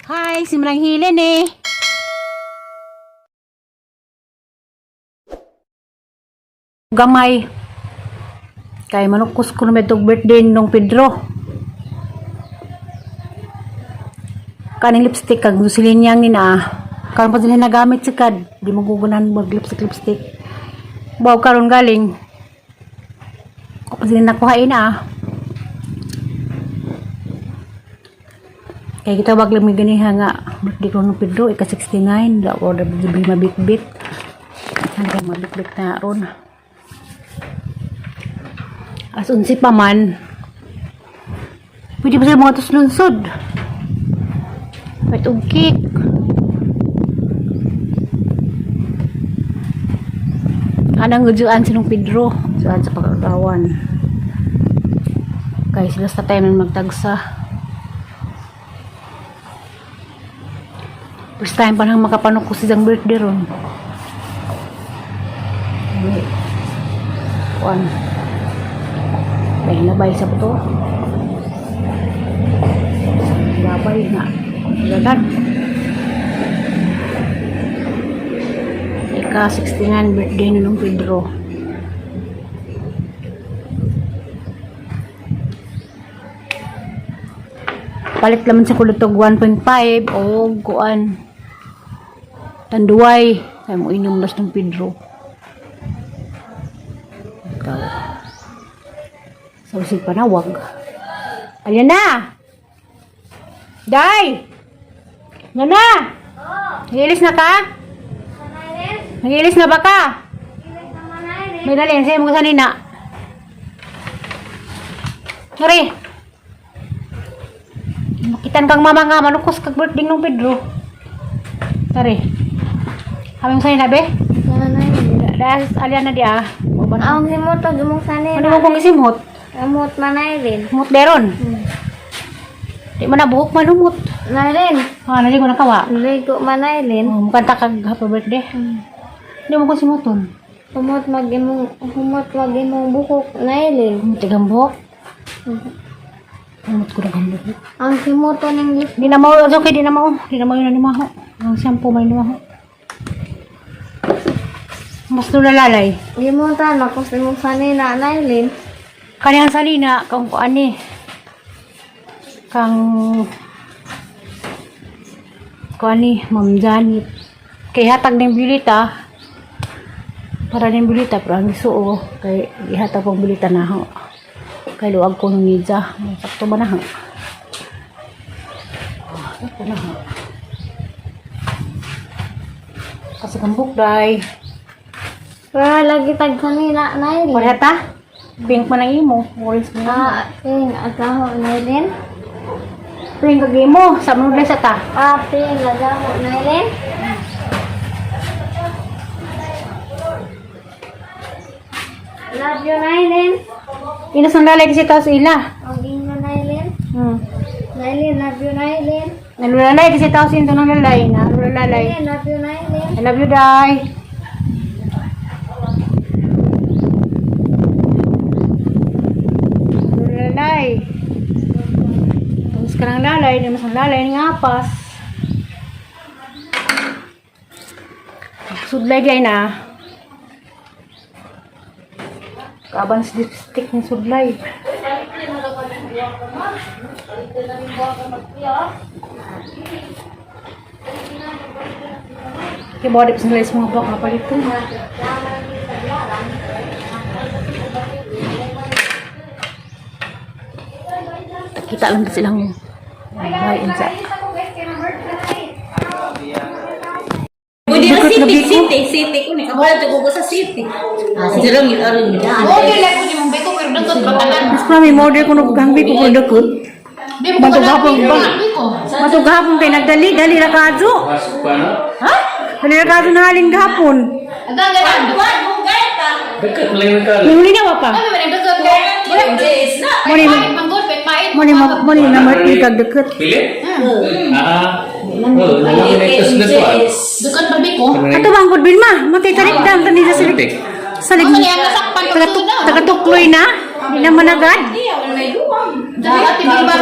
Hi, si Manang Hilen eh. Gamay. Kay manukos ko na may tog birthday nung Pedro. Kaning lipstick kag Jocelyn yang ni na. Karon pa sila nagamit si kad. Di magugunan mag lipstick lipstick. Baw karon galing. Ako pa sila nakuha ina ah. Kaya kita wag lang may ganiha nga birthday ko nung Pedro, ika 69, la order di mabitbit. Hanggang mabitbit na ron. As unsi pa man. Pwede pa sila mga tuslunsod. Pwede og cake. Anang ujuan si nung Pedro. Ujuan sa pagkagawan. Kaya sila sa time na magtagsa. First time pa nang makapanok ko siyang birthday ron. Wait. One. May nabay sa buto. Babay na. Gagan. Ika 69 birthday na nung Pedro. Palit laman sa kulutog 1.5 o kuan. Tanduay. Kaya mo inom las ng Pedro. Ikaw. Sa usig panawag. Ayan na! Day! Yan na! Nagiilis na ka? Nagiilis na ba ka? May dali, sa'yo mo sanina. Sorry. Makitan kang mama nga, manukos kag birthday nung Pedro. Tari. Kami mo sanina, be? Das, alyan na di ah. Ang simot og imong sanina. Ano mo kong isimhot? Amot manayrin. Humot deron. Di man na buhok man humot. Nairin. Ah, nali ko nakawa. Ligo manayrin. Oh, mukanta kag happy birthday. Hindi mo ko simuton. Humot mag imong buhok nairin. Humot ang buhok. Humot ko na ang buhok. Ang simuto ning lip. Di na mo, okay, di na mo. Di na mo yun na ni maho. Ang shampoo man ni maho. Mas nulalalay. Gimutan ako sa imong sanina nairin. Kaniyang salina, kung kuan ni. Kang kuan ni, Ma'am Janet. Kay hatag ning bilita. Para ning bilita, pero ang isuo. Kay ihatag pang bilita na ho. Kay luwag ko nung nidya. Sakto ba na ho? Ah, sakto na ho. Kasi kambuk day. Pero lagi tag sanina nairin. Parehata? Pink man ang imo. Orange man ang imo. Ah, ping agaho nairin. Pink kag imo. Sa mga sa ta. Ah, ping agaho nairin. Love you, Nailin. Inas ang lalay kasi taas ila. Ang ingo, Nailin. Nailin, love you, Nailin. Nalulalay kasi taas into ng lalay. Nalulalay. Nailin, love you, Nailin. I love you, Day. Nalulalay. Tapos ka ng lalay. Hindi mas ang lalay. Ngapas. Sudlay day na. Kaban sa lipstick ng sudlay. Kaya body pa sila sa mga baka palito. Kita lang silang ay insa. Pwede na Dukot na city, biko. city, city ko ni. Wala ko sa city. Ah, siguro ng aron ni. Okay lang ko nimong beko pero dagkot batalan. Mas marami order ko nung gangbi ko pero dukot. Di mo ko Matugapon ba? Biko. Matugapon kay nagdali, dali ra kadyo. Ha? Dali ra kadyo na halin gahapon. Agang ganan. Dekat Melayu kali. Nihuli na ba pa? Kami man dagkot kay. Yes na. Muni Pait manggod, pait pait. muni muni na marti kag dukot. Pilih? Ah. Oh, dalam itu sudah tuan. Dagkot pa biko. Ato bang gud bilma, matay tarik dam tani sa silig. Salig. Ano niya nasakpan pag Tagatuk tagatukloy na. Di na managad. Dali ati bilma.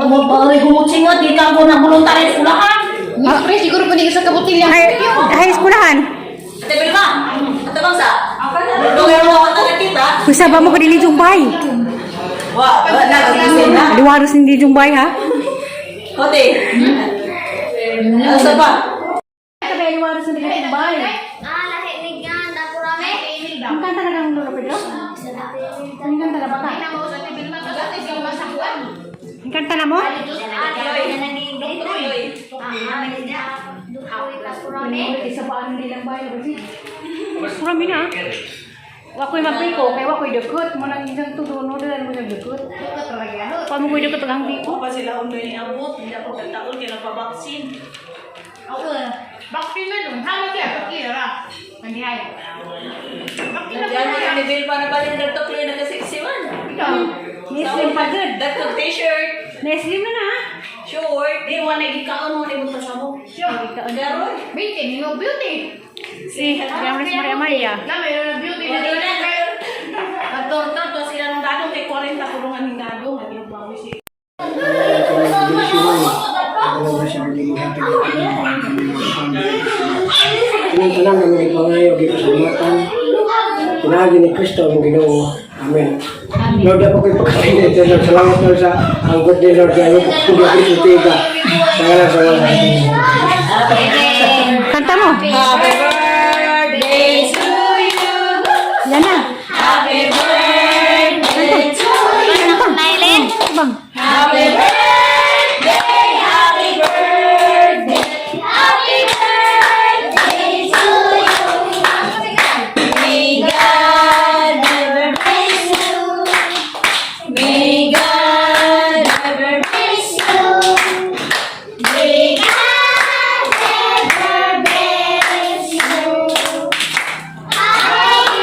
Pare humutsingot, di ka ko na voluntary eskwelahan. Miss Pre, siguro pa sa kabutilya. Hay, hay eskwelahan. Ate Vilma, ate Bangsa. Dugay mo ako nakita. Kusa ba mo ka dili Jumbay? Wa, wala na kagisin na. Liwaros hindi Jumbay ha? Hote. Asa pa? Kabe liwaros hindi Jumbay. Ah, lahi ni gan, dapurame. Ang kanta na kang Lolo Pedro? Ang kanta na ba ka? Ang kanta na mo? Isa pa ano nilang bayo kasi. Kurami na. Wakoy mapiko kay wakoy dukot mo nang isang tudo no dahil mo nang dukot. Pa mo koy dukot ang biko. Pa sila undoy ni abot, hindi ako kataon kay nagpa-vaccine. Bakit na nun? Halo siya, pakira ra. Mandihay. Bakit na Diyan mo ni Bill para balik dagto clear na kasi man. Neslim pa gud. Dagto t-shirt, Neslim na na. short, di wa na gikaon mo ni bunta sa mo. Karon. Beauty, no beauty. Si, Yamres Maria Maria. Na mayroon na beauty na Wala na. Pagtorta to sila nung dadong kay 40 kulungan ng dadong naging si Inang tanan ang mga ipangayo, gipasalamatan. Pinaagi ni Kristo ang Ginoo. Amen. Lord, ako ko'y pagkain ito. Lord, salamat Lord sa ang good day, Lord. Kaya yung pagkain sa Sa ngalan sa wala. Kanta mo. Happy birthday to you. Yan na. Happy birthday to you. Kanta. Bang. Happy birthday, happy birthday, happy birthday to you. May God ever bless you. May God ever bless you. May God ever bless you. Happy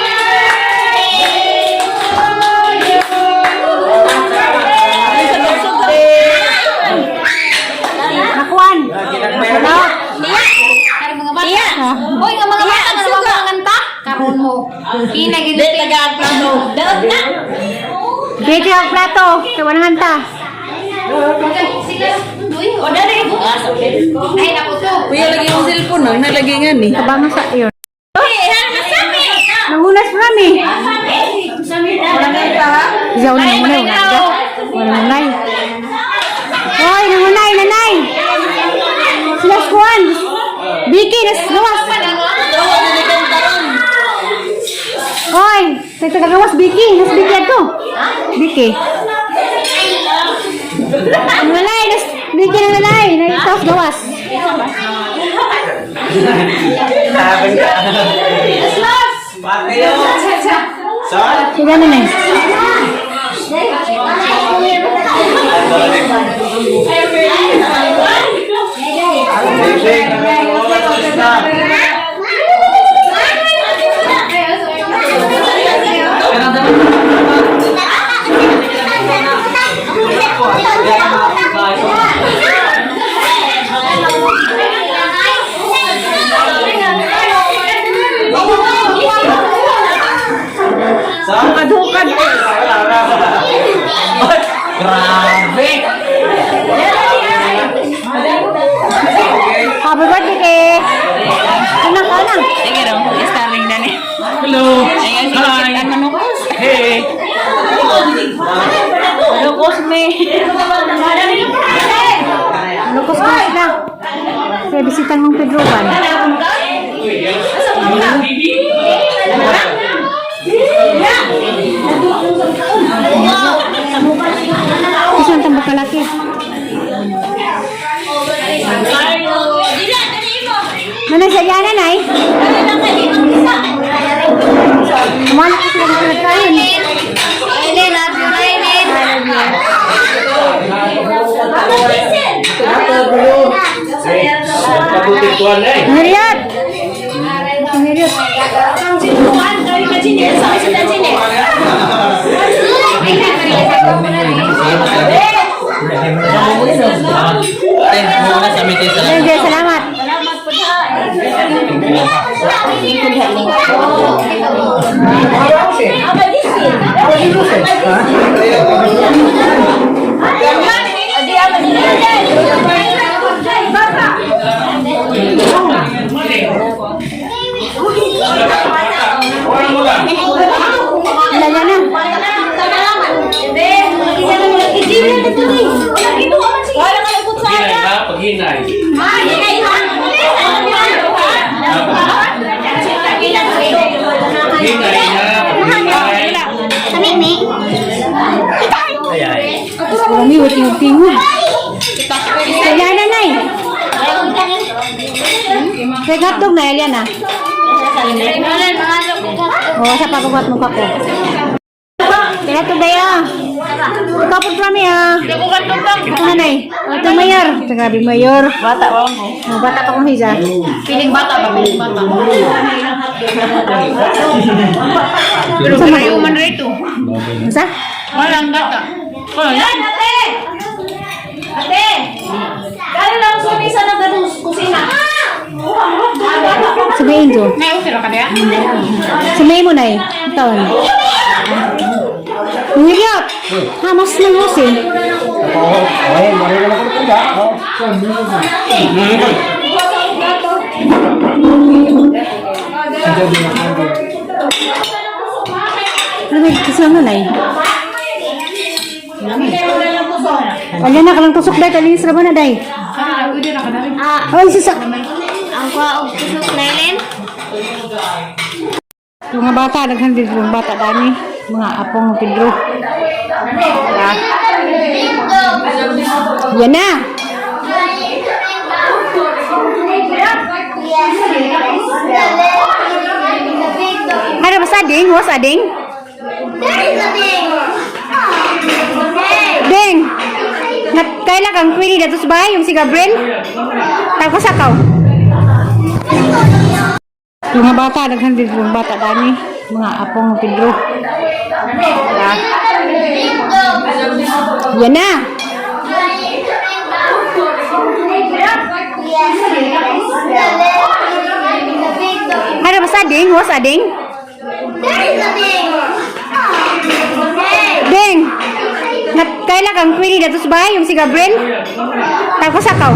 birthday to you. Nakuan. Salamat. Ay, mga bata. Hoy, nga mga bata na mga ta. Karon mo. Hinagin Daot na. Dito ang plato. Kay walang hanta. Sila, undoy. O dali. Ay, naku to. Kuya lagi yung cellphone no, nalagi nga ni. Kabanga sa iyo. Nangunas pa kami. Isaw na nangunay. Wala nangunay. Hoy, nangunay, nanay. Sila kuan. Biki, nas gawas. Hoy, tagta gawas Biki, nas Biki ato. Biki. Ang nanay, nas Biki ng nanay, nagtaos gawas. Sila nanay. Grabe! Happy birthday, ke. Kanang, kanang. Sige raw, starring na ni. Hello! Hi! Hey! Lukos me. Lukos ko sila. Kaya bisitang mong Pedro ba? Isang tambah kalaki. Nanay sa yana, nay. Kumala ko sila ng nagkain. Aileen, love you, Aileen. Kabuti kuan eh. Harriet! Harriet. Sige, salamat. Tingog, tingog, tingog. Kaya na, nay. Kaya hotdog na, Eliana. Oh, sa pagkukat mo ko. Kaya hotdog na ya. Kapod kami ah. Ito na, nay. Oh, ito mayor. Ito grabe mayor. Bata ba mo? Oh, bata pa kong hija. Piling bata ba? Piling bata. Pero sa Kayo man rito. Sa? Walang bata. Wala. Ate! Ate! Dali lang sa isa na ganun kusina. Sa may Angel. May okay ra ka niya? Sa may mo, nay. Taon. Ngiyot! Ha, mas nang eh. Oo, ay, marunong ako ng kuda. Oh. Ano may kasama na eh? Alin na, kalang tusok day, kalinis ra ba na day? Ay, sisa. Ang kuha og tusok Nailin. Mga bata, daghan dito mga bata dani. Mga apong Pedro. Ah. Yan na. Ano ba sa ding? Was ading? Ding! Nat kaila kang query dato sa bahay, yung si Gabriel? Tapos akaw. Mga bata, daghan dito mga bata dani. Mga apong Pedro. Ah. Yan na. Ano ba sa ding? Was ading? Ding! Nat kaila kang query dato sa bahay, yung si Gabriel? Tapos akaw.